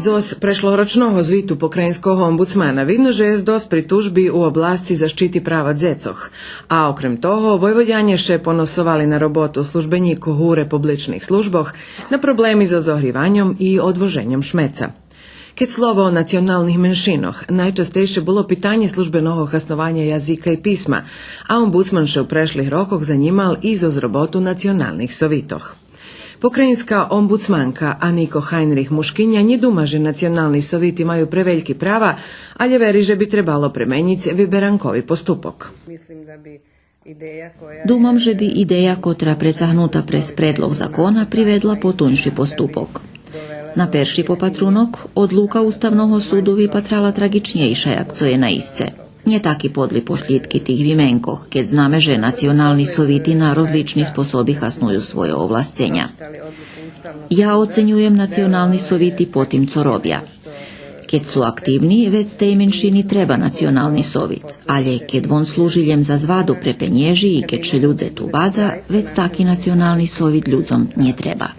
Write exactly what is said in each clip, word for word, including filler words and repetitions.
Зоз прешлорочного звиту покраїнского омбудсмана видно же єст досц притужби у обласци защити права дзецох. А окрем того, Войводянє ше поносовали на роботу службенїкох у републичних службох, на проблеми зоз огрїваньом и одвоженьом шмеца. Кед слово о националних меншинох, найчастейше було питанє службеного хаснованя язика и писма, а омбудсман ше у прешлих рокох занїмал и зоз роботу националних совитох. Покраїнска омбудсманка Анико Хайнрих Мушкиня нє дума же национални совити маю превельки права, алє вери же би требало пременїц виберанкови поступок. Думам же би идея котра прецагнута през предлог закона приведла по тунши поступок. На перши попатрунок, одлука Уставного суду випатрала трагичнєйша як цо є наисце. Нє таки подли пошлїдки тих вименкох, кед знаме же национални совити на розлични способи хасную свойо овласценя. Я оценюєм национални совити по тим цо робя. Кед су активни, вец тей меншини треба национални совит, алє кед вон служи лєм за зваду пре пенєжи и кед ше людзе ту бадза, вец таки национални совит людзом нє треба.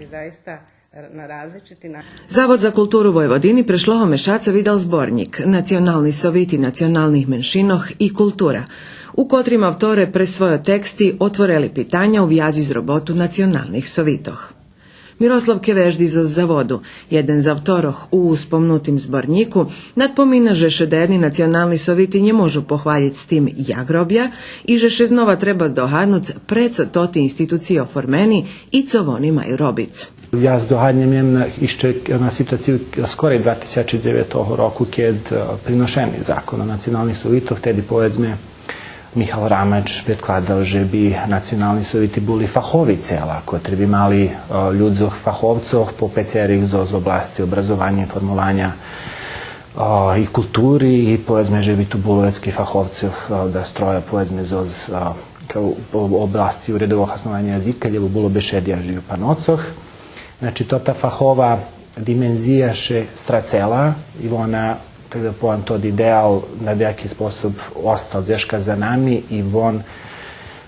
Завод за културу Войводини прешлого мешаца видал зборнїк Национални совити националних меншинох и култура, у котрим авторе през свойо тексти отворели питаня у вязи з роботу националних совитох. Мирослав Кевежди зоз Заводу, єден з авторох у спомнутим зборнїку, надпомина же шедерни национални совити нє можу похвалїц з тим як робя и же ше знова треба здогаднуц прецо тоти институциї оформени и цо вони маю робиц. Я здогаднєм лєм на, ище на ситуацию скорей два тисячи дзевятого року, кед, е, приношени закон о националних совитох, теди, поведзме, Михал Рамач предкладал же би национални совити були фахови цела, котри би мали, е, людзох фаховцох по пецерих зоз, з обласци образованя, информованя, е, и култури, и, поведзме, же би ту було вецки фаховцох, е, да строя, поведзме, зоз, е, к-, у обласци уредового хаснованя язика, лєбо було бешеди аж и о паноцох. Значи, тота фахова димензия ше страцела и вона, так да повем, тот идеал на даяки способ остал дзешка за нами и вон,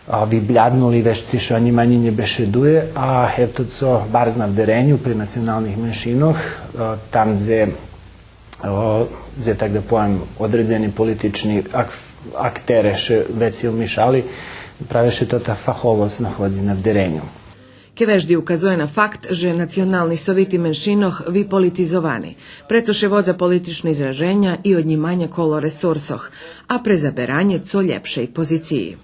а, вибляднул и вецка ше о нїм анї нє бешедує, а ето цо барз на вдереню при националних меншинох, а, там дзе, а, дзе, так да повем, одредзени политични ак-, актере ше вецей умишали, праве ше тота фаховосц находзи на вдереню. Кевежди указує на факт же национални совити меншинох виполитизовани, прецо ше водза политични зраженя и однїманя коло ресурсох, а пре заберанє цо лєпшей позициї.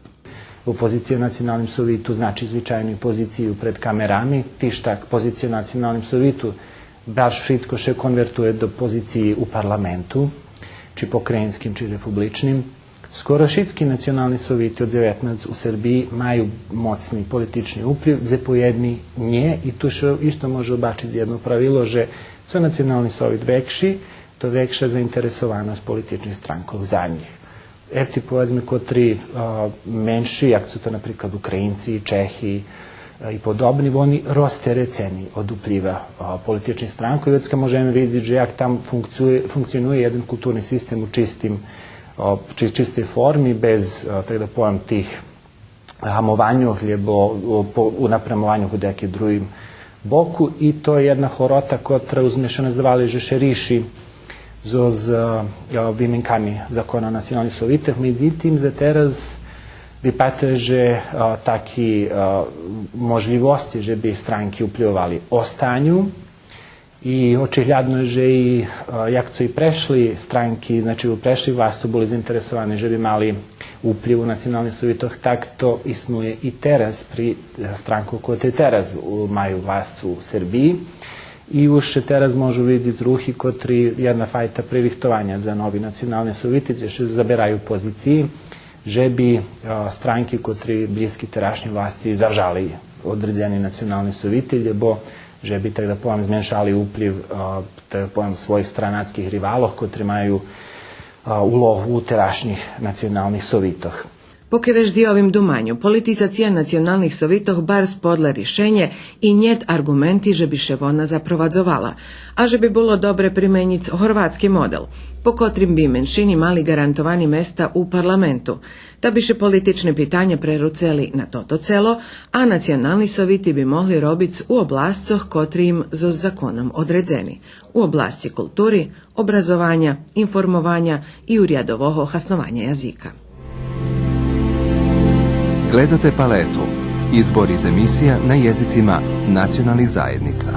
Бо позиция у Националним совиту значи звичайну и позицию пред камерами, тиж так позиция у Националним совиту баш швидко ше конвертує до позициї у парламенту, чи покраїнским, чи републичним. Скоро шицки национални совити од дзеветнац у Сербиї маю моцни политични уплїв, дзе поєдни нє, и ту ше исто може обачиц єдно правило же цо национални совит векши, то векша заинтересованосц политичних странкох за нїх. Ефти, поведзме, котри, а, менши, як цо то, наприклад, Українци, Чехи, а, и подобни, вони розтерецени од уплїва, а, политичних странкох. И вецка можеме видзиц же як там функцує, функционує єден културни систем у чистим, а, чи-, чистей форми, без, а, так да повем, тих гамованьох, лєбо, о, по, унапрямованьох у даяки другим боку, и то є єдна горота котра уж зме ше наздавали же ше риши зоз, е, вименками Закона о националних совитох. Медзитим, за тераз випатрує же, е, таки, е, можлївосци же би странки уплївовали останю. И очиглядно же и, е, як цо и прешли странки, значи у прешлих власцох були заинтересовани же би мали уплїв у националних совитох, так то иснує и тераз при, е, странкох котри тераз у, маю власц у Сербиї. И уж ше тераз можу видзиц рухи котри єдна файта пририхтованя за нови национални совити, дзе ше забераю позициї же би, е, странки котри блїзки терашньой власци завжали одредзени национални совити, лєбо же би, так да повем, зменшали уплїв, е, так да повем, своїх странацких ривалох котри маю, е, улогу у терашнїх националних совитох. По Кевеждиовим думаню, политизация националних совитох барз подле ришенє и нєт арґументи же би ше вона запровадзовала, а же би було добре применїц горватски модел, по котрим би меншини мали ґарантовани места у парламенту, та би ше политични питаня преруцели на тото цело, а национални совити би могли робиц у обласцох котри им зоз законом одредзени, у обласци култури, образованя, информованя и урядового хаснованя язика. Gledate Paletu, izbor iz emisija na jezicima nacionalnih zajednica.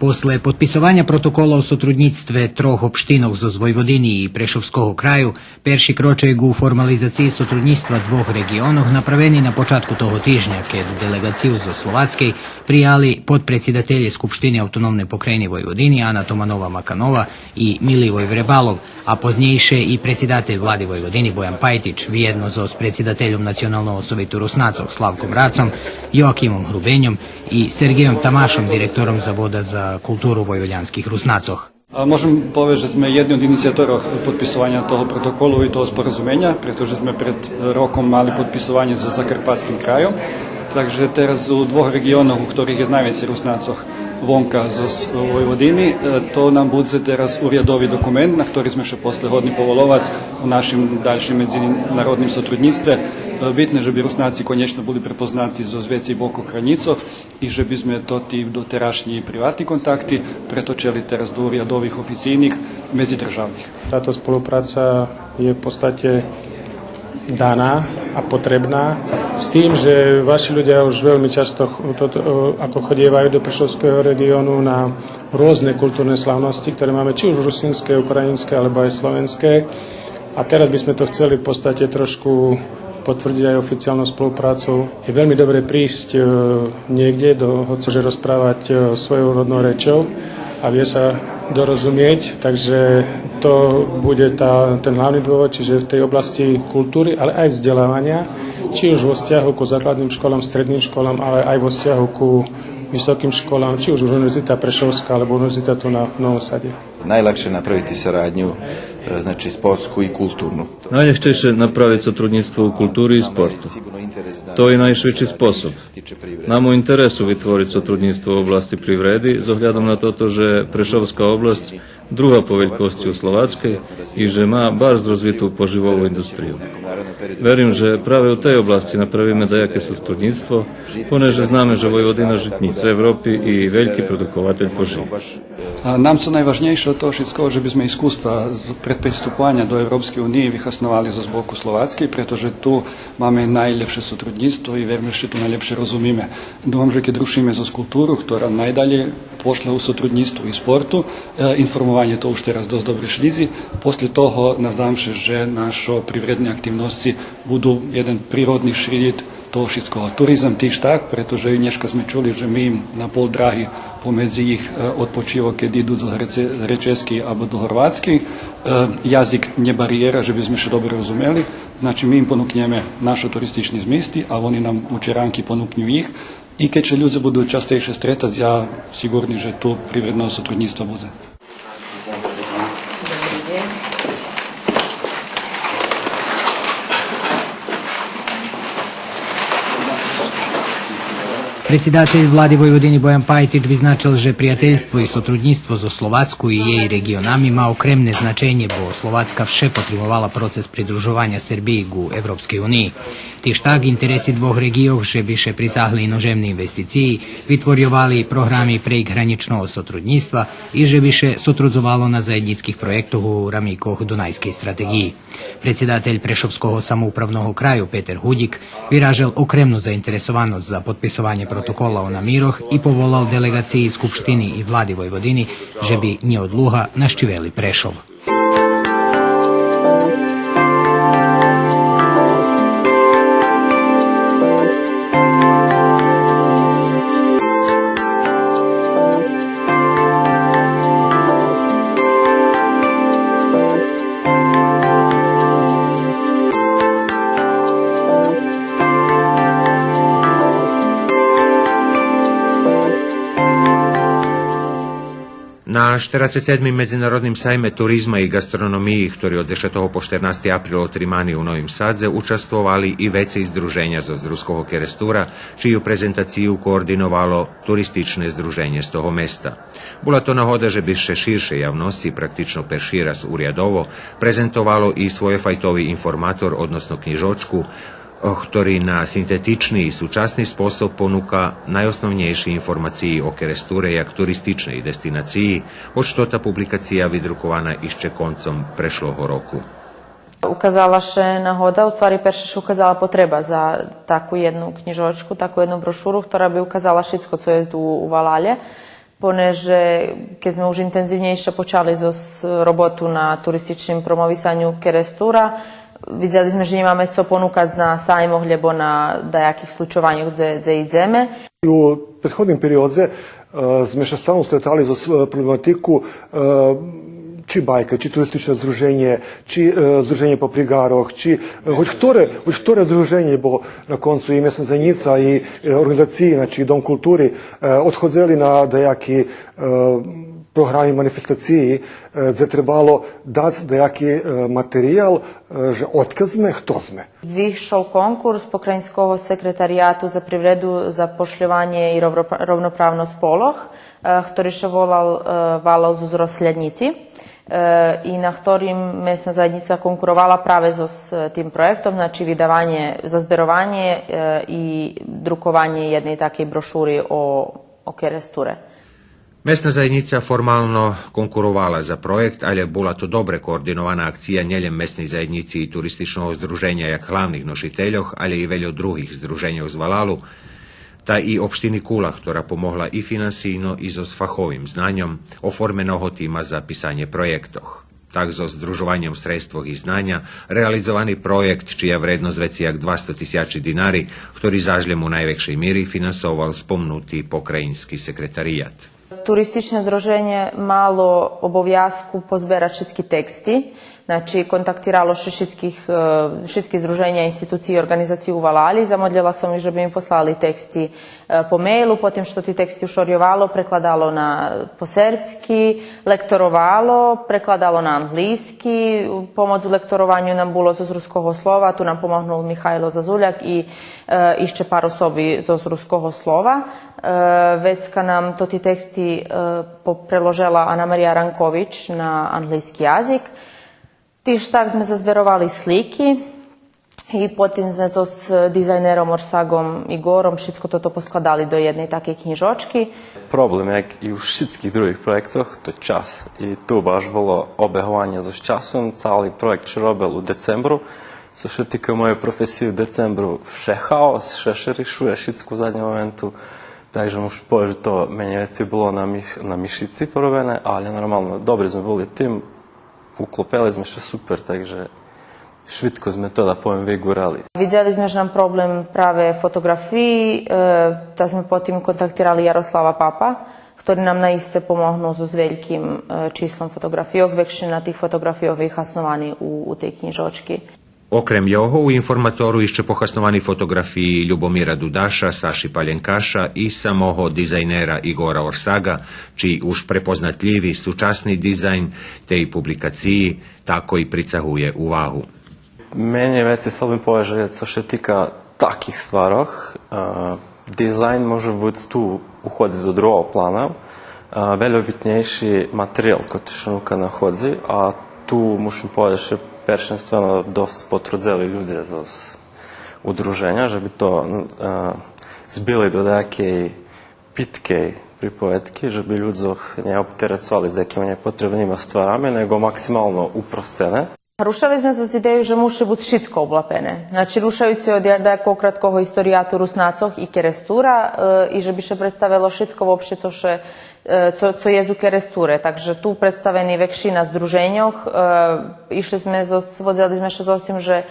После подписованя протокола о сотруднїцтве трох општинох зоз Войводини и Прешовского краю, перши крочей ґу формализациї сотруднїцтва двох реґионох направени на початку того тижня, кед делеґацию зоз Словацкей прияли подпредсидателє Скупштини Автономней Покраїни Войводини Ана Томанова-Маканова и Миливой Вребалов, а познєйше и предсидатель Влади Войводини Боян Пайтич, виєдно зоз предсидательом Националного совиту Руснацох Славком Рацом, Йоакимом Грубеньом и Сергейом Тамашом, директором Завода за културу войводянских Руснацох. А, можем повесц же зме єдни од иницијаторох подписованя того протоколу и того споразуменя, прето же зме пред роком мали подписованє зоз закарпатским крайом. Так же тераз у двох реґионох у хторих єст найвецей Руснацох вонка зоз Войводини, е, то нам будзе тераз урядови документ на хтори зме ше после годни поволовац у нашим дальшим медзинародним сотруднїцтве. Е, битне же би Руснаци конєчно були препознати зоз вецей бокох гранїцох и же би зме тоти дотерашнї приватни контакти преточели тераз до урядових, официйних, медзидржавних. Táto spolupráca je v podstate daná a potrebná, s tým, že vaši ľudia už veľmi často ch-, toto, e, ako chodievajú do Prešovského regiónu na rôzne kultúrne slávnosti, ktoré máme, či už rusínske, ukrajinské, alebo aj slovenské. A teraz by sme to chceli v podstate trošku potvrdiť aj oficiálnou spoluprácou. Je veľmi dobré prísť, e, niekde, do, môže rozprávať, e, svojou rodnou rečou a vie sa dorozumieť, takže to bude tá, ten hlavný dôvod, čiže v tej oblasti kultúry, ale aj vzdelávania, či už vo vzťahu ku základným školám, stredným školám, ale aj vo vzťahu ku vysokým školám, či už Univerzita Prešovská, alebo Univerzita tu na, v Novom Sade. Najlakše napraviti saradnju, e, znači, sportsku i kulturnu. Найлєгчейше направиц сотруднїцтво у култури и спорту. То и найшвидши способ. Нам у интересу витвориц сотруднїцтво у обласци привреди, з оглядом на тото же Прешовска обласц друга по велькосци у Словацкей и же ма барз розвиту поживову индустрию. Верим же праве у тей обласци направиме даяке сотруднїцтво, понеже знаме же Войводина житнїца Европи и вельки продукователь поживу. А нам цо найважнєйше од того шицкого, же би зме искуства з предприступованя до Европскей униї вихасновали зоз боку Словацкей, прето же ту маме найлєпше сотруднїцтво и верим же ше ту найлєпше розумиме. Думам же кед рушиме зоз културу, хтора найдалєй пошла у сотруднїцтву и спорту, е, информованє то уж тераз досц добре шлїдзи, после того наздавам ше же нашо привредни активносци буду єден природни шлїд того шицкого. Туризам тиж так, прето же и нєшка зме чули же ми им на пол драги помедзи їх, е, одпочивок кед иду до Греце-, Греческей або до Горватскей. Е, язик нє бариєра же би зме ше добре розумели. Значи, ми им понукнєме нашо туристични змисти, а вони нам у черанки понукню їх. И кед ше людзе буду частейше стретац, я сиґурни же ту привредного сотруднїцтва будзе. Предсидатель Влади Войводини Боян Пайтич визначел же приятельство и сотруднїцтво зоз Словацку и єй реґионами ма окремне значенє, бо Словацка вше потримовала процес придружованя Сербиї ґу Европскей униї. Тиж так, интереси двох реґийох же би ше прицагли иножемни инвестициї, витворйовали програми прейґгранїчного сотруднїцтва и же би ше сотрудзовало на заєднїцких проєктох у рамикох Дунайскей стратеґиї. Предсидатель Прешовского самоуправного краю Петер Гудїк виражел окремну заинтересованосц за подписованє протокола о намирох и поволал делеґациї Скупштини и Влади Войводини же би нєодлуга нащивели Прешов. На штерацец седмим Медзинародним сайме туризма и ґастрономиї, хтори од дзешатого по штернасти април отримани у Новим Садзе, участвовали и вецей здруженя зоз Руского Керестура, чию презентацию координовало Туристичне здруженє з того места. Була то нагода же би ше ширшей явносци, практично перши раз урядово, презентовало и своєфайтови информатор, односно кнїжочку, хтори на синтетични и сучасни способ понука найосновнєйши информациї о Керестуре як туристичней дестинациї, гоч тота публикация видрукована ище концом прешлого року. Указала ше нагода, у ствари перше ше указала потреба за таку єдну кнїжочку, таку єдну брошуру, хтора би указала шицко цо єст у, у валалє. Понеже кед зме уж интензивнєйше почали зоз роботу на туристичним промовисаню Керестура, видзели зме же нємаме цо понукац на саймох, лєбо на даяких случованьох дзе, дзе идземе. У предходним периодзе, е, зме ше стално стретали зоз, е, проблематику, е, чи Байка, чи Туристичне здруженє, чи, е, Здруженє поприґарох, чи, е, гоч хторе, гоч хторе здруженє, бо на концу и Месна заєднїца и, е, орґанизациї, значи, Дом култури, е, одходзели на даяки, е, програми, манифестациї, е, дзе требало дац даяки, е, материял, е, же одкадз зме, хто зме. Вишол конкурс Покраїнского секретарияту за привреду, запошльованє и ровнопра-, ровноправносц полох, е, хтори ше волал, е, Валал зоз Росляднїци, е, и на хторим Месна заєднїца конкуровала праве зоз, е, тим проєктом, значи видаванє, зазберованє, е, и друкованє єдней такей брошури о, о Керестуре. Месна заєднїца формално конкуровала за проєкт, алє була то добре координована акция нєлєм Месней заєднїци и Туристичного здруженя як главних ношительох, алє и вельо других здруженьох з валалу, та и Општини Кула, хтора помогла и финансийно, и зоз фаховим знаньом оформеного тима за писанє проєктох. Так зоз здружованьом средствох и знаня реализовани проєкт, чия вредносц вецей як двасто тисячи динари, хтори заш лєм у найвекшей мири финансовал спомнути покраїнски секретарият. Туристичне здруженє мало обовязку позберац шицки тексти, значи контактирало ше шицких, е, шицки здруженя, институциї, орґанизациї у валали, замолєла сом их же би ми послали тексти, е, по мейлу, потим што ти тексти ушорйовало, прекладало на, по сербски, лекторовало, прекладало на анґлийски. Помоц у лекторованю нам було зоз Руского слова, ту нам помогнул Михайло Зазуляк и, е, ище пар особи зоз Руского слова. Е, вецка нам тоти тексти, е, по-, преложела Анамария Ранкович на анґлийски язик. Тиж так зме зазберовали слики и потим зме зоз дизайнером Орсаґом Иґором шицко тото поскладали до єдней такей кнїжочки. Проблем, як и у шицких других проєктох, то час. И ту баш було обеґованє зоз часом. Цали проєкт ше робел у децембру. Цо ше тика моєй професиї, у децембру вше хаос, вше ше ришує шицко у заднїм моменту. Так же мушим повесц же то менєй вецей було на миш-, на мишици поробене, алє нормално, добри зме були тим, уклопели зме ше супер, так же швидко зме то, да повем, виґурали. Видзели зме же нам проблем праве фотоґрафиї, е, та зме потим контактирали Ярослава Папа, хтори нам наисце помогнул зоз вельким, е, числом фотоґрафийох, векшина тих фотоґрафийох вихасновани у, у тей кнїжочки. Окрем його, у информатору ище похасновани фотоґрафиї Любомира Дудаша, Саши Палєнкаша и самого дизайнера Иґора Орсаґа, чий уж препознатлїви сучасни дизайн тей публикациї такой прицагує увагу. Менєй вецей, стало би ми повесц же цо ше тика таких стварох, е, дизайн може буц ту уходзиц до другого плана. Е, вельо битнєйши материял котри ше нука находзи, а ту мушим повесц же першенствено досц потрудзели людзе зоз удруженя, же би то, е, збили до даякей питкей приповедки, же би людзох нє оптерецовали з даякима нєпотребнима стварами, нєго максимално упросцене. Рушели зме зоз идею же муши буц шицко облапене. Значи, рушаюци од я-, даякого краткого историяту Руснацох и Керестура, е, и же би ше представело шицко вообще цо ше, е, цо, цо єст у Керестуре. Так же ту представени векшина здруженьох, е, ишли зме зоз-, водзели зме ше зоз тим же,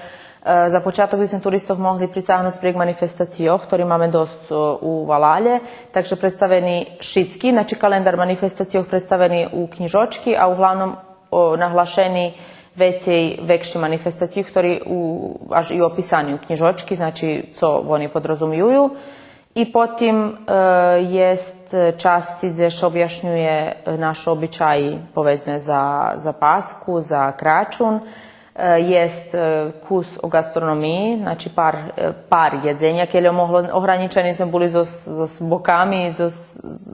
е, за початок би зме туристох могли прицагнуц прейґ манифестацийох, хтори маме досц, е, у валалє. Так же представени шицки, значи календар манифестацийох представени у кнїжочки, а углавном о, наглашени вецей векши манифестациї, хтори у, аж и описани у кнїжочки, значи, цо вони подрозумюю. И потим, е, єст часци дзе ше обяшнює, е, нашо обичаї, поведзме, за, за Паску, за Крачун. Е, єст, е, кус о ґастрономиї, значи пар, е, пар єдзеня, кельо могло, огранїчени зме були зоз, зоз боками, зоз, з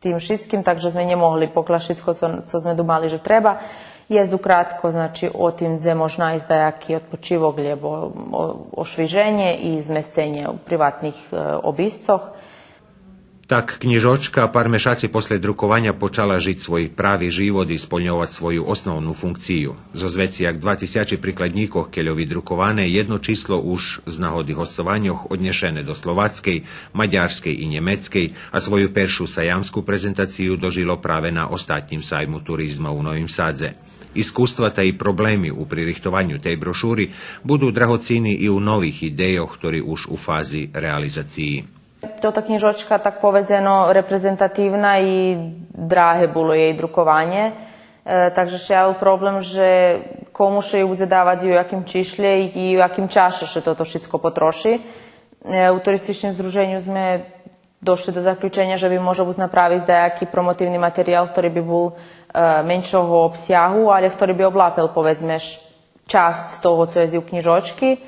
тим шицким, так же зме нє могли покласц шицко цо, цо зме думали же треба. Єст укратко, значи, о тим дзе мож найсц даяки одпочивок, лєбо о-, ошвиженє и змесценє у приватних, е, обисцох. Так кнїжочка пар мешаци после друкованя почала жиц свой прави живот и сполньовац свою основну функцию. Зоз веци як два тисячи прикладнїкох кельо видруковане, єдно число уж з нагоди госцованьох однєшене до Словацкей, Мадярскей и Нємецкей, а свою першу саямску презентацию дожило праве на остатнїм сайму туризма у Новим Садзе. Искуства та и проблеми у пририхтованю тей брошури буду драгоцини и у нових идейох, хтори уж у фази реализациї. Тота кнїжочка, так поведзено, репрезентативна и драге було єй друкованє. Е, так же ше явел проблем же кому ше ю будзе давац и у яким чишлє и у яким чаше ше тото шицко потроши. Е, у туристичним здруженю зме дошли до заключеня же би можло буц направиц даяки промотивни материял, хтори би бул, е, меншого обсягу, алє хтори би облапел, поведзме, ш-, часц того цо єст у кнїжочки.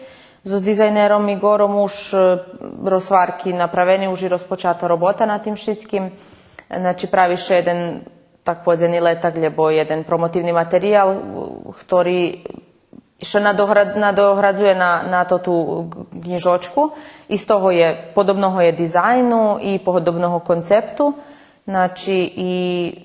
Зоз дизайнером Игором уж, е, розварки направени, уж и розпочата робота на тим шицким. Значи, прави ше єден, так поведзени, летак, лєбо єден промотивни материял, хтори ше надогра-, надоградзує на, на тоту кнїжочку. Истого є, подобного є дизайну и подобного концепту. Значи, и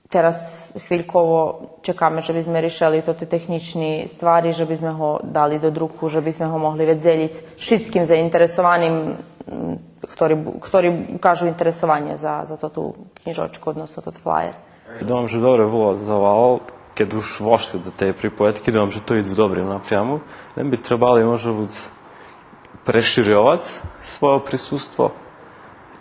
тераз хвильково чекаме же би зме ришели тоти технїчни ствари, же би зме го дали до друку, же би зме го могли вец дзелїц шицким заинтересованим, м, хтори бу-, хтори укажу интересованє за, за тоту кнїжочку, односно тот флаєр. Думам же добре було за валал, кед уж вошли до тей приповедки, думам же то идзе у добрим напряму. Лєм би требали, може буц, преширьовац свойо присуство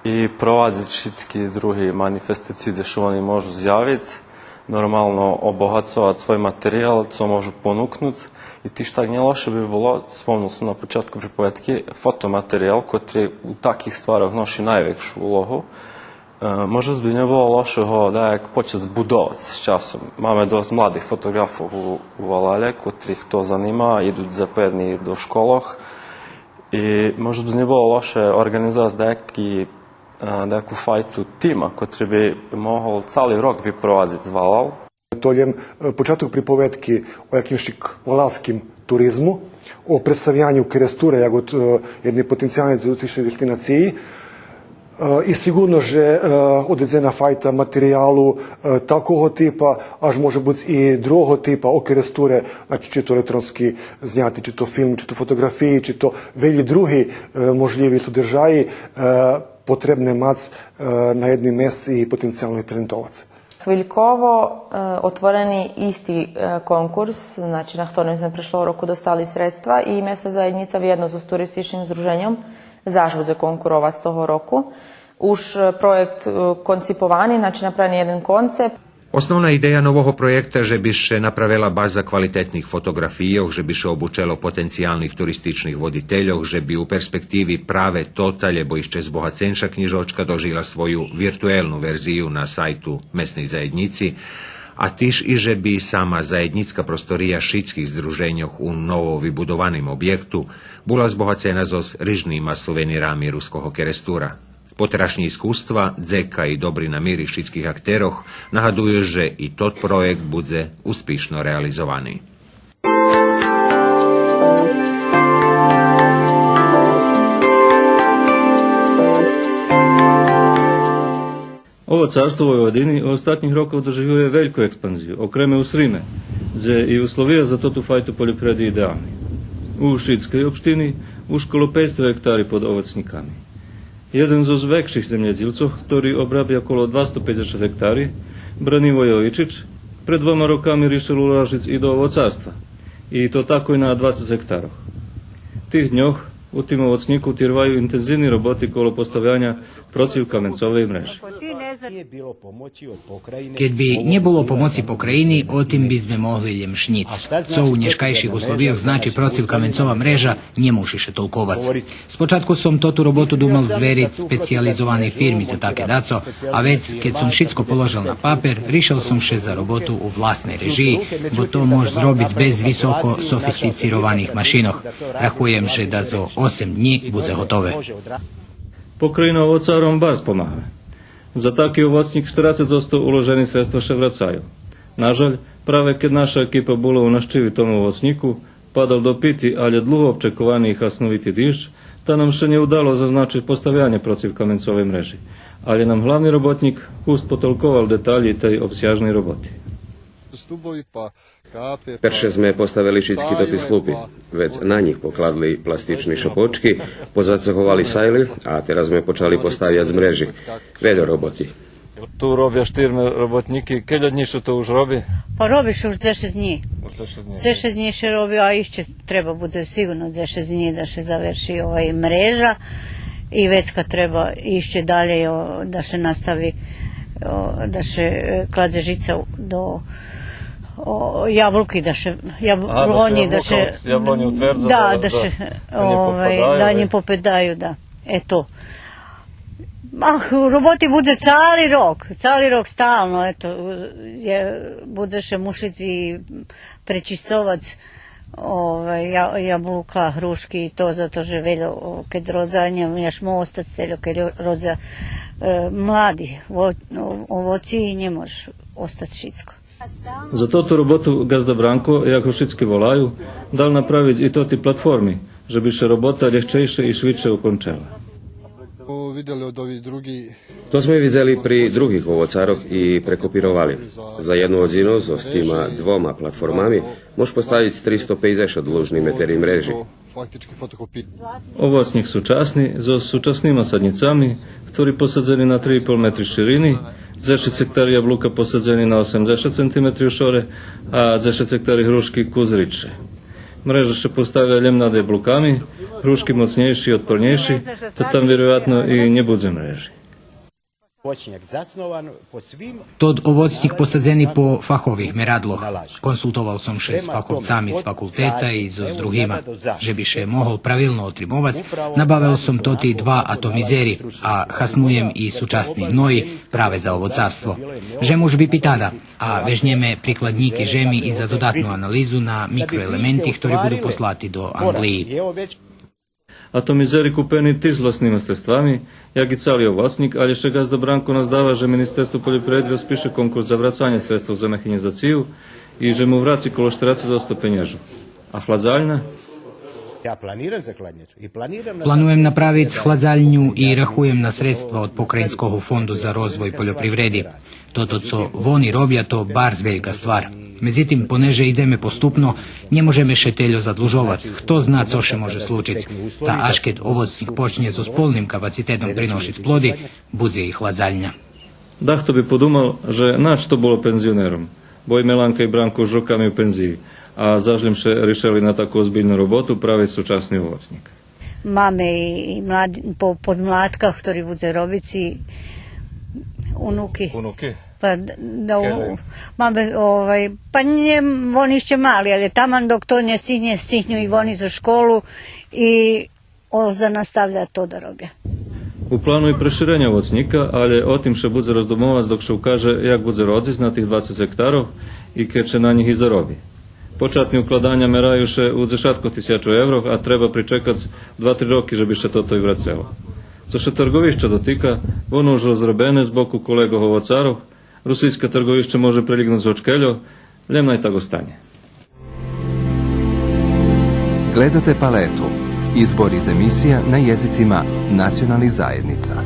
и провадзиц шицки други манифестациї дзе ше вони можу зявиц, нормално обогацовац свой материял, цо можу понукнуц. И тиж так нє лоше би було, спомнул сом на початку приповедки, фотоматериял, котри у таких стварох ноши найвекшу улогу. Е, може би нє було лоше го даяк почац будовац з часом. Маме досц младих фотоґрафох у, у валалє, котрих то занима, иду дзепоєдни до школох. И може би нє було лоше орґанизовац даяки, е, даяку файту тима, котри би могол цали рок випровадзиц валал. То лєм, е, початок приповедки о якимшик валалским туризму, о представяню Керестуре як од, е, єдней потенциялней туристичней дестинациї. Е, и сиґурно же, е, одредзена файта материялу, е, такого типа, аж може буц и другого типа о Керестуре, значи, чи то електронски зняти, чи то филм, чи то фотоґрафиї, чи то велї други, е, можлїви содержаї, е, потребне мац, е, на єдним месци и потенциялно их презентовац. Хвильково, е, отворени исти, е, конкурс, значи, на хторим зме прешлого року достали средства и Месна заєднїца вєдно зоз туристичним здруженьом заш будзе конкуровац того року. Уж, е, проєкт, е, конциповани, значи, направени єден концепт. Основна идея нового проєкта же би ше направела база квалитетних фотоґрафийох, же би ше обучело потенциялних туристичних водительох, же би у перспективи праве тота, лєбо ище збогаценша кнїжочка дожила свою виртуелну верзию на сайту Месней заєднїци, а тиж и же би сама заєднїцка простория шицких здруженьох у ново вибудованим обєкту була збогацена зоз рижнима сувенирами Руского Керестура. Потерашнї искуства, дзека и добри намири шицких актерох нагадую же и тот проєкт будзе успишно реализовани. Овоцарство у Войводини у остатнїх рокох доживює вельку експанзию, окреме у Сриме, дзе и условия за тоту файту польопривреди идеални. У Шицкей општини уж коло пейцсто гектари под овоцнїками. Єден зоз векших землєдїлцох, хтори обрабя коло двасто пейдзешат гектари, Брани Войовичич, пред двома роками ришел улажиц и до овоцарства, и то такой на двацец гектарох. Тих дньох у тим овоцнїку тирваю интензивни роботи коло поставяня процивкаменцовей мрежи. Кед би нє було помоци покраїни, о тим би зме могли лєм шнїц. Цо у нєшкайших условийох значи процивкаменцова мрежа, нє муши ше толковац. Спочатку сом тоту роботу думал звериц специялизованей фирми за таке дацо, а вец, кед сом шицко положел на папер, ришел сом ше за роботу у власней режиї, бо то мож зробиц без високо софистицированих машинох. Рахуєм же да зоз осем днї будзе готове. Покраїна овоцаром барз помага. За таки овоцнїк штерацец одсто уложени средства ше врацаю. Нажаль, праве кед наша екипа була у нащиви тому овоцнїку, падал допити, алє длуго обчековани и хасновити диждж, та нам ше нє удало зазначиц поставянє процивкаменцовей мрежи. Алє нам главни роботнїк кус потолковал деталї тей обсяжней роботи. Перше зме поставели шицки тоти слупи, вец на нїх покладли пластични шопочки, позацеговали сайли, а тераз зме почали поставяц мрежи. Вельо роботи. Ту робя штирма роботнїки. Кельо днї ше то уж роби? Па роби ше уж дзешец днї. Уж дзешец днї. Дзешец днї ше роби, а ище треба будзе сиґурно дзешец днї да ше заверши овай мрежа. И вецка треба ище далєй, о, да ше настави, о, да ше, е, кладзе жица до, о, яблуки, да ше, яб-, Ага, да ше яблонї, да яблука ше, од яблонї утвердза, да, да, да, да ше, да нє овай, попадаю, да нє попадаю, да. Ето. Ах, роботи будзе цали рок, цали рок стално, ето, е, будзе ше мушиц и пречисцовац, овай, я-, яблука, грушки и то, зато же вельо, о, кед родза, нє, нє мож остац тельо, кед родза, е, млади, во-, о-, овоци, нє мож остац шицко. За тоту роботу ґазда Бранко, як го шицки волаю, дал направиц и тоти платформи, же би ше робота лєгчейше и швидше окончела. Видели од ових други То зме видзели при других овоцарох и прекопировали. За єдну годзину зоз тима двома платформами мож поставиц тристо пейдзешат длужни метери мрежи. Овоцнїк сучасни, зоз сучаснима саднїцами, хтори посадзени на три и пол метри ширини, дзешец гектари яблука посадзени на осемдзешат сантиметри у шоре, а дзешец гектари грушки кус ридше. Мрежа ше поставя лєм над яблуками, грушки моцнєйши и отпорнєйши, та там вироятно и нє будзе мрежи. Тот овоцнїк посадзени по фахових мерадлох. Консултовал сом ше з фаховцами з факултета и зоз другима. Же би ше могол правилно отримовац, набавел сом тоти два атомизери, а хаснуєм и сучасни гної праве за овоцарство. Жем уж випитана, а вежнєме прикладнїки жеми и за додатну анализу на микроелементи хтори буду послати до Анґлиї. Атомизери купени тиж з власнима средствами, як и цали овоцнїк, алє ше ґазда Бранко наздава же Министерство польопривреди розпише конкурс за врацанє средствох за механїзацию и же му враци коло штерацец одсто пенєжох. А хладзальня? Плануєм направиц хладзальню и рахуєм на средства од Покраїнского фонду за розвой польопривреди. Тото цо вони робя, то барз велька ствар. Медзитим, понеже идземе поступно, нє можеме ше тельо задлужовац. Хто зна цо ше може случиц. Та аж кед овоцнїк почнє зоз полним капацитетом приношиц плоди, будзе и хладзальня. Дахто би подумал же нач то було пензионером, бо и Меланка и Бранко уж роками у пензиї, а заш лєм ше ришели на таку озбильну роботу правиц сучасни овоцнїк. Маме и, и млад-, по-, подлаткох хтори будзе робиц и унуки. Унуки? Па д-, да, у-, маме, овай, па нє, вони ище мали, алє таман док то нє сцигнє, сцигню и вони зоз школу и о, за наставлят то да робя. У плану и преширенє овоцнїка, алє о тим ше будзе роздумовац док ше укаже як будзе родзиц на тих двацец гектарох и кед ше на нїх и зароби. Початни укладаня мераю ше у дзешаткох тисячох еврох, а треба причекац два-три роки же би ше тото и врацело. Цо ше тарґовища дотика, воно уж розробене з боку колеґох овоцарох, русийске тарґовище може прилїґнуц гочкельо, лєм най так останє. Gledate Paletu, izbor iz emisija na jezicima nacionalnih zajednica.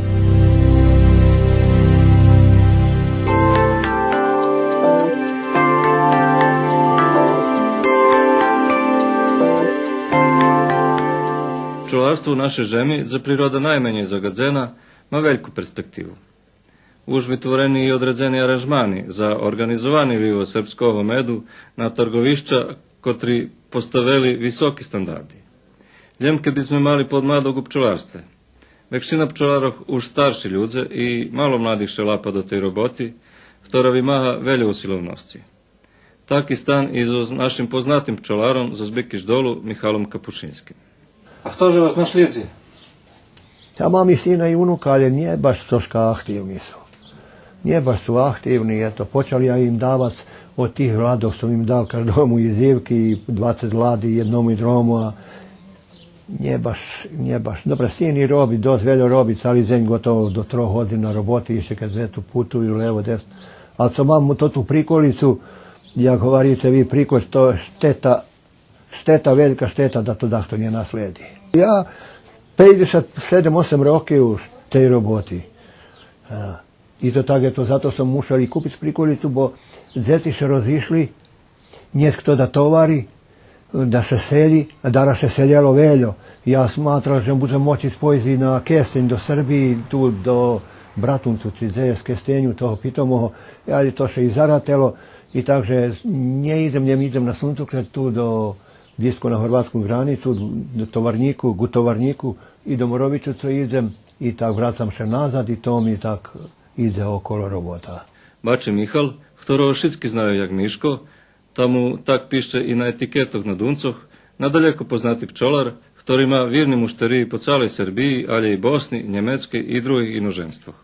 Пчоларство у нашей жеми, дзе природа найменєй загадзена, ма вельку перспективу. Уж витворени и одредзени аранжмани за орґанизовани вивоз сербского меду на тарґовища котри поставели високи стандарди. Лєм кед би зме мали подмадок у пчоларстве. Векшина пчоларох уж старши людзе и мало младих ше лапа до тей роботи, хтора вимага вельо усиловносци. Таки стан и зоз нашим познатим пчоларом зоз Бикиш Долу Михалом Капушинским. А хто же вас нашлїдзи? Я мам и сина и унука, але нє баш цошка ахтивни су. Нє баш су ахтивни, ето, почал я им давац од тих ладох сом им дал каждому и зивки, и двацец лади єдному и другому, а нє баш, нє баш. Добре, син и роби, досц вельо роби, цали дзень готово до трох годзин на роботи, ище кед вецу путую лево, десно. А цо мам тоту приколицу, як говорице ви, приколица, то штета, штета, велька штета да то дахто нє наследи. Я пейдзешат седем, осем роки у тей роботи. А, и то так, ето, зато сом мушел и купиц приколицу, бо дзеци ше розишли, нєт хто да товари, да ше селї, а дараз ше селєло вельо. Я сматрал же будзем моци спойсци на кестень до Сербиї, ту до Братунцу, чи дзе єст кестеню того питомого, але то ше и заратело, и так же нє идзем, нє идзем на Сунцукрет, ту до, блїзко на горватску границу, до Товарнїку, ґу Товарнїку, и до Моровичу цо идзем, и так врацам ше назад, и то ми так идзе около робота. Бачи Михал, хторого шицки знаю як Мишко, та му так пише и на етикетох на дунцох, надалеко познати пчолар, хтори ма вирни муштериї по цалей Сербиї, алє и Босни, Нємецкей и других иножемствох.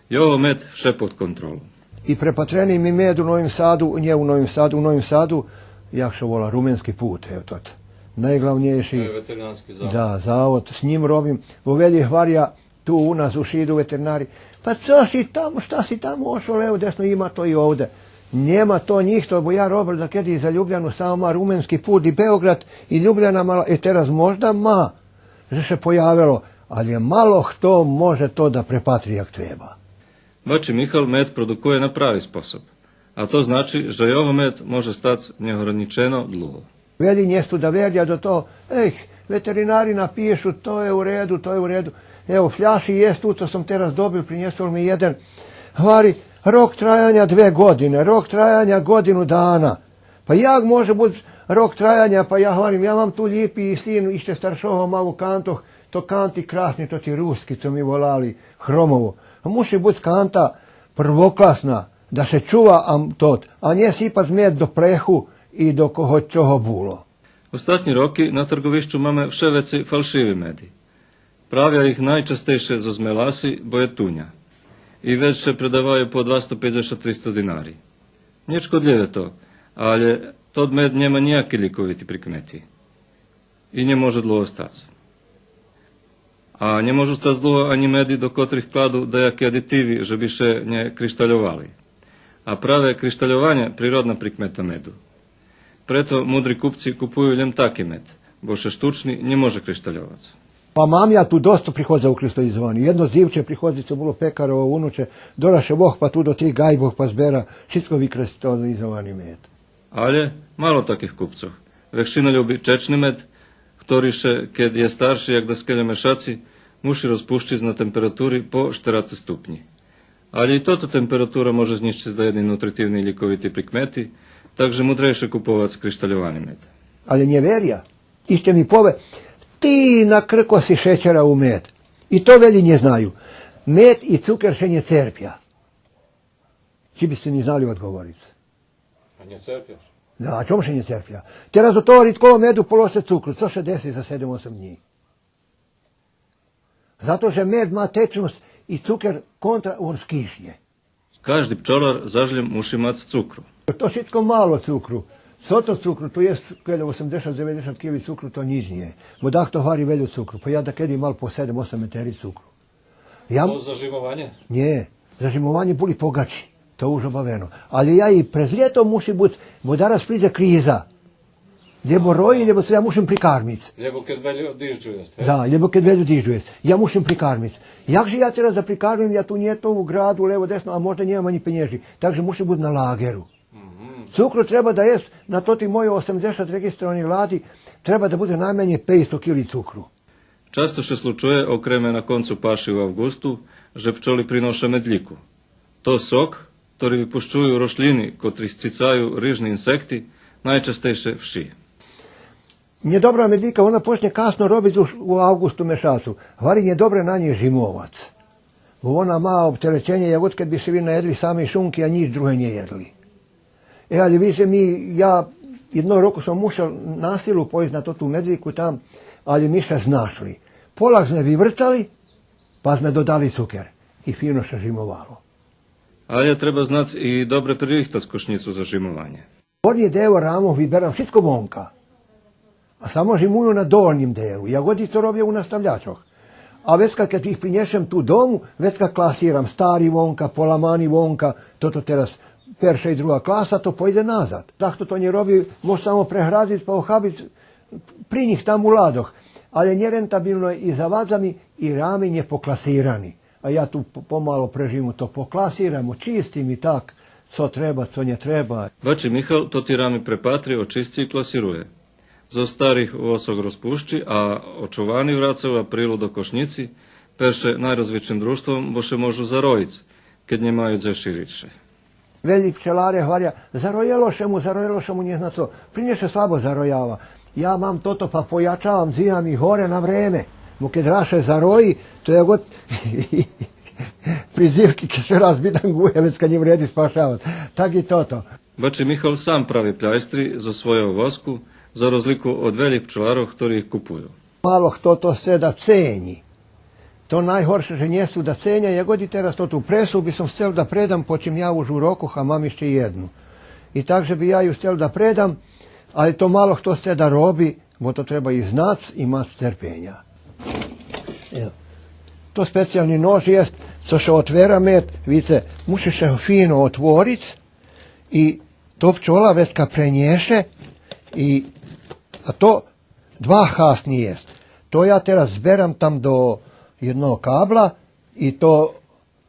Його мед вше под контролом. И препатрени ми мед у Новим Саду, нє у Новим Саду, у Новим Саду, як ше вола, Руменски пут, ево тот. Найглавнєйши. То є ветеринарски завод. Да, завод, з нїм робим. Бо велї гваря, ту у нас уж иду ветеринари. Па цо ши там, шта ши там ошол, ево десно, има то и овде. Нєма то нїхто, бо я робел дакеди за Любяну, само ма Руменски пут и Беоґрад и Любяна мала, и тераз можда ма же ше появело, алє мало хто може то да препатри як треба. Бачи Михал мед продукує на прави способ, а то значи же його мед може стац нєогранїчено длуго. Велї нєхто да веря до того, ех, ветеринари напишу, то є у реду, то є у реду. Ево, фляши єст ту, цо сом тераз добил, принєсол ми єден. Гвари, рок траяня две годзине, рок траяня годзину дана. Па як може буц рок траяня? Па я гварим, я мам ту лїпи и син ище старшого ма у кантох, то канти красни, то ти руски, цо ми волали, хромово. Муши буц канта првокласна, да ше чува, а тот, а нє сипац мед до плеху и до кого чого було. Остатнї роки на тарґовищу маме вше вецей фалшиви меди. Правя их найчастейше зоз меласи, бо є туня. И вец ше предаваю по двасто пейдзешат, тристо динари. Нє шкодлїве то, алє тот мед нєма нїяки лїковити прикмети. И нє може длуго стац. А нє можу стац длуго анї меди до котрих кладу даяки адитиви же би ше нє криштальовали. А праве криштальованє природна прикмета меду. Прето мудри купци купую лєм таки мед, бо ше штучни нє може криштальовац. Па мам я ту досц приходза у криштализовани. Єдно дзивче приходзи, цо було пекарово унуче, дола ше вохпа ту до тих ґайбох па збера, шицко викриштализовани мед. Алє мало таких купцох. Векшина люби чечни мед, хтори ше, кед є старши як даскельо мешаци, муши розпущиц на температури по штерацец ступнї. Алє и тото температура може знїщиц даєдни нутритивни лїковити прикмети, так же мудрейше куповац криштальовани мед. Алє нє веря. Ище ми пове, ти накркоси шечера у мед. И то велї нє знаю. Мед и цукер ше нє церпя. Чи би сце ми знали одговориц? А нє церпя ше? Да, а чом ше нє церпя? Тераз до того ридкого меду положце цукру, цо ше деси за седем-осем днї? Зато же мед ма течносц и цукер контра, он скишнє. Кажди пчолар заш лєм муши мац цукру. То шицко мало цукру. Цо то цукру? То єст кельо осемдзешат, дзеведзешат кили цукру, то нїч нє. Бо дахто гвари вельо цукру. Па я дакеди мал по седем-осем метери цукру. Я м- То зажимованє? Нє, зажимованє були погачи. То уж обавено. Алє я и през лєто муши буц, бо дараз придзе криза. Лєбо рої, лєбо цо, я мушим прикармиц. Лєбо кед вельо дижджу єст, гей? Да, лєбо кед вельо дижджу єст. Я мушим прикармиц. Як же я тераз да прикармим, я ту нєту у граду, лево, десно, а можда нємам анї пенєжи. Так же муши буц на лагеру. Мгм. Цукру треба да єст на тоти мойо осемдзешат регистровани лади, треба да будзе найманєй пейцсто кили цукру. Часто ше случує, окреме на концу паши у авґусту, же пчоли приноша медлїку. То сок, котри випущую рошлїни, котри сцицаю рижни инсекти, найчастейше вши. Нє добра медлїка, вона почнє касно робиц уж у авґусту мешацу. Гвари, нє добре на нєй жимовац. Бо вона ма оптереченє, як кед би ше ви наєдли самей шунки, а нїч друге нє єдли. Е, але вице ми, я єдного року сом мушел на силу пойсц на тоту медлїку там, але ми ше знашли. Полах зме виверцали, па зме додали цукер. И фино ше жимовало. Але треба знац и добре пририхтац кошнїцу за жимованє. Горнє дево рамох виберам шицко вонка. А само жимую на долнїм делу. Я годи то робя у наставлячох. А вецка кед их принєшем ту дому, вецка класирам стари вонка, поламани вонка, тото тераз перша и друга класа, то пойде назад. Дахто то нє роби, мож само преградиц, па охабиц при нїх там у ладох. Але нєрентабилно и за вадзами, и рами нє покласирани. А я ту п-, помало прежиму то покласирам, очистим и так, цо треба, цо нє треба. Бачи Михал тоти рами препатри, очисци и класирує. Зоз старих восок розпущи, а очувани враца у априлу до кошнїци, перше найрозвитшим дружтвом, бо ше можу зароїц, кед нє маю дзе шириц ше. Велї пчеларе гваря: зароєло ше му, зароєло ше му, нє зна цо. Принєше слабо зароява. Я мам тото, па поячавам, дзвигам их горе на време. Бо кед раз ше зарои, то як од придзивки, кед ше раз видангує, вецка нє вреди спашавац. Так и тото. Бачи Михал сам прави пляйстри зоз свойого воску, за розлику од велїх пчеларох, хтори их купую. Мало хто то сце да цени. То найгорше же нє сцу да ценя, я годи тераз тоту пресу би сом сцел да предам, почим я уж у рокох, а мам ище єдну. И так же би я ю сцел да предам, але то мало хто сце да роби, бо то треба и знац, и мац терпеня. Ево. То специялни нож єст, цо ше отвера мед, видзице, муши ше го фино отвориц, и то пчола вецка пренєше, и, а то два хасни єст. То я тераз зберам там до єдного кабла, и то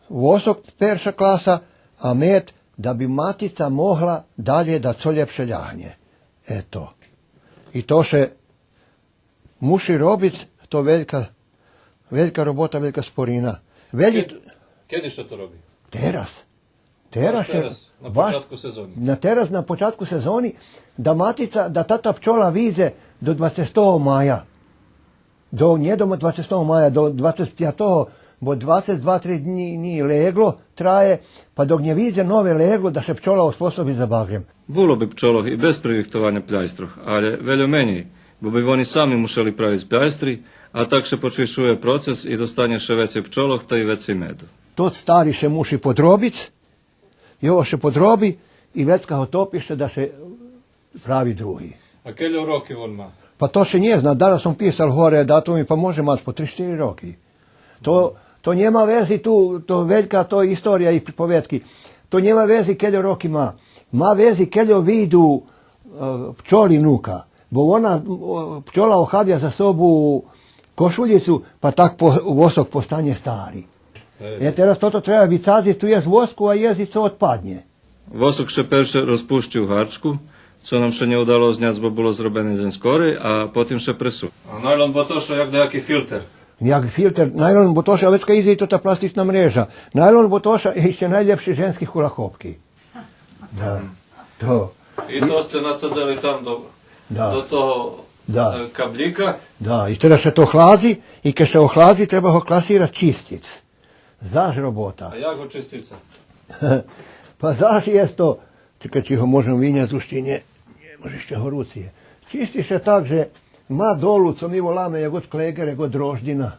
восок перша класа, а мед да би матица могла далє да цо лєпше лягнє. Ето. И то ше муши робиц, то велька, велька робота, велька спорина. Велї... Кед-, кеди ше то роби? Тераз. Тераз ше, тераз, на баш початку сезони. На тераз, на початку сезони, да матица, да тата пчола видзе до двацецтого мая. До, нє до двацецтого мая, до двацец пятого, бо двацец два, три днї, днї легло трае, па док нє видзе нове легло, да ше пчола оспособи за багрем. Було би пчолох и без пририхтованя пляйстрох, але вельо менєй, бо би вони сами мушели правиц пляйстри, а так ше почвишує процес и достанє ше вецей пчолох, та и вецей меду. Тот стари ше муши подробиц, його ше подроби и вецка го топи ше да ше прави други. А кельо роки вон ма? Па то ше нє зна, дараз сом писал горе датуми, па може мац по три-штири роки. То, то нєма вези ту, то велька то история и приповедки. То нєма вези кельо роки ма. Ма вези кельо виду, е, пчоли нука. Бо вона, о, пчола охабя за собу кошулїцу, па так по-, восок постанє стари. Е. Е, тераз тото треба вицадзиц, ту єст воску, а єст и цо одпаднє. Восок ше перше розпущи у гарчку, цо нам ше нє удало зняц, бо було зробене дзень скорей, а потим ше пресу. А найлон ботоша як даяки филтер? Як филтер, найлон ботоша, вецка идзе и тота пластична мрежа. Найлон ботоша ище найлєпши женски хулахопки. Да, то. И то сце нацадзели там до, да, до того, да, е, каблїка. Да, и тераз ше то охладзи, и кед ше охладзи, треба го класирац, чистиц. Заш робота. А як го чистице? Па заш єст то, чекай, чи го можем виняц, уж чи нє, нє може, ище горуци є. Чисти ше так же ма долу, цо ми воламе, як од клеґер, як од дрождїна.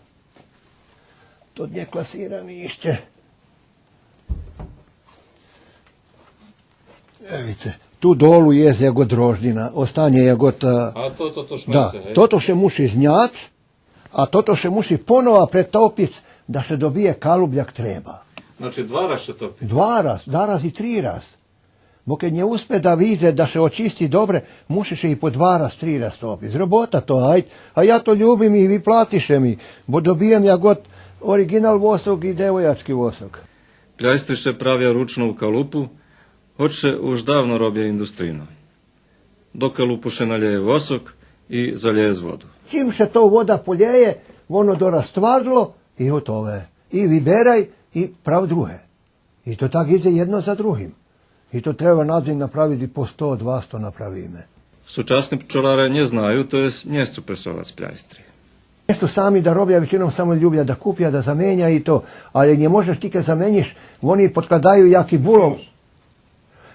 Тот нє класирани ище. Е, видзице, ту долу єст як од дрождїна, останє як од, е, а то, то, то шмерце, да, гей? Тото ше муши зняц, а тото ше муши понова претопиц да ше добиє калуб як треба. Значи, два раз ше топи? Два раз, два раз и три раз. Бо кед нє успе да видзе да ше очисти добре, муши ше и по два раз, три раз топиц. Робота то, айде, а я то любим и виплати ше ми, бо добиєм як од ориґинал восок и девоячки восок. Пляйстри ше правя ручно у калупу, гоч ше уж давно робя индустрийно. До калупу ше налєє восок и залєє з воду. Чим ше то вода полєє, воно дораз ствардло и готове. И виберай, и прав друге. И то так идзе єдно за другим. И то треба на дзень направиц и по сто, двасто направиме. Сучасни пчоларе нє знаю, то єст нє сцу пресовац пляйстри. Нє сцу сами да робя, вечином само любя да купя, да заменя и то. Але нє можеш ти кед замениш, вони подкладаю яки було.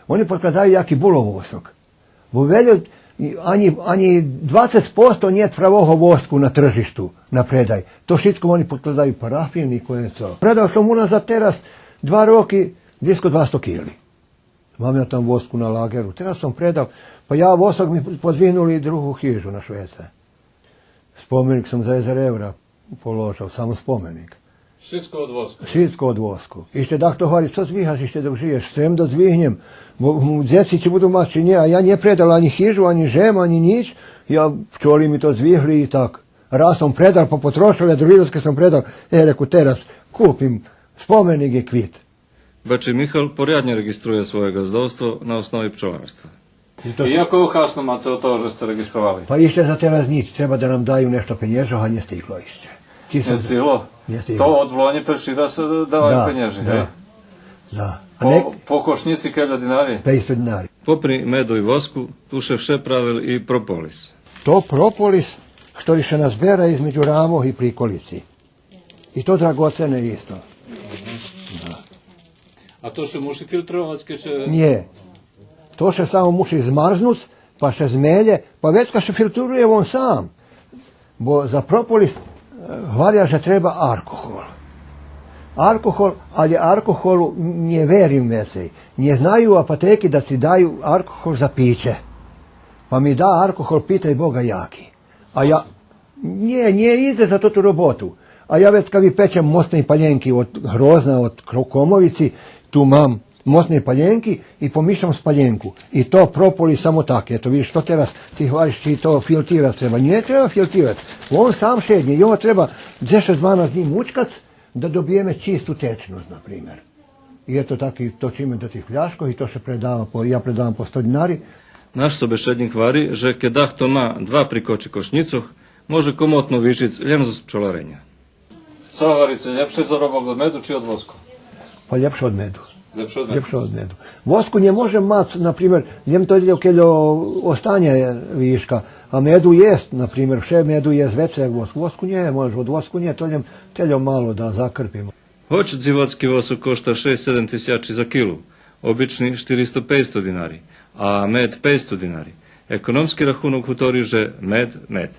Вони подкладаю яки було восок. Бо вельо, анї, анї двацец посто нєт правого воску на тржишту, на предай. То шицко вони подкладаю парафин и коє цо. Предал сом уназад тераз два роки близко двасто кили. Мам я там воску на лагеру. Тераз сом предал. Па я, восок ми подзвигнули другу хижу на Швеце. Споменик сом за єзер евра положел, само споменик. Шицко од воску. Шицко од воску. Ище дахто гвари: „Цо звигаш ище док жиєш?“ „Сцем да звигнєм. Бо, м, дзеци чи буду мац чи нє, а я нє предал анї хижу, анї жем, анї нїч. Я, пчоли ми то звигли и так. Раз сом предал, па потрошел, а други раз кед сом предал, е, реку, тераз купим споменик и квит.“ Бачи Михал поряднє реґиструє своє ґаздовство на основи пчоларства. И то... И яку хасну маце од того же сце реґистровали? Па ище за тераз нїч, треба да нам даю нешто пенєжох, а нє стигло ище. Чи... Нє стигло? Нє стигло. То одволанє перши раз, е, даваю пенєжи, да, гей? Да. А по, нек- по кошнїци кельо динари? Пейсто динари. Попри меду и воску, ту ше вше правел и прополис. То прополис, хтори ше назбера између рамох и приколици. И то драгоцене исто. Да. А то ше муши филтровац кед ше... Нє. То ше само муши змарзнуц, па ше змелє, па вецка ше филтрує вон сам. Бо за прополис, е, гваря же треба алкохол. Алкохол, але алкохолу нє верим вецей. Нє знаю апатеки да ци даю алкохол за пиће. Па ми да алкохол, питай Бога яки. А я, нє, нє идзе за тоту роботу. А я вецка випечем моцней палєнки од Грозна, од Кро-, Комовици, ту мам моцней палєнки и помишам з палєнку. И то прополис само так. Ето, видиш, то тераз ти гвариш чи то филтирац треба. Нє треба филтирац. Вон сам шеднє. И ово треба дзешец, дванац днї мучкац да добиєме чисту течносц, на пример. И ето так и точиме до тих фляшкох и то ше предава по, я предавам по сто динари. Наш собешеднїк гвари же кед дахто ма два прикочи кошнїцох, може комотно вижиц лєм зоз пчолареня. Цо гварице, лєпши заробок од меду чи од воску? Па лєпше од меду. Лєпше од меду. Лєпше од меду. Воску нє можем мац, на пример, лєм то кельо останє вишка, а меду єст, на пример, вше меду єст вецей як воску. Воску нє, може, од воску нє, то лєм тельо мало да закрпим. Гоч дзивоцки восок кошта шейсц-седем тисячи за килу, обични штиристо-пейцсто динари, а мед пейцсто динари, економски рахунок гутори же мед, мед.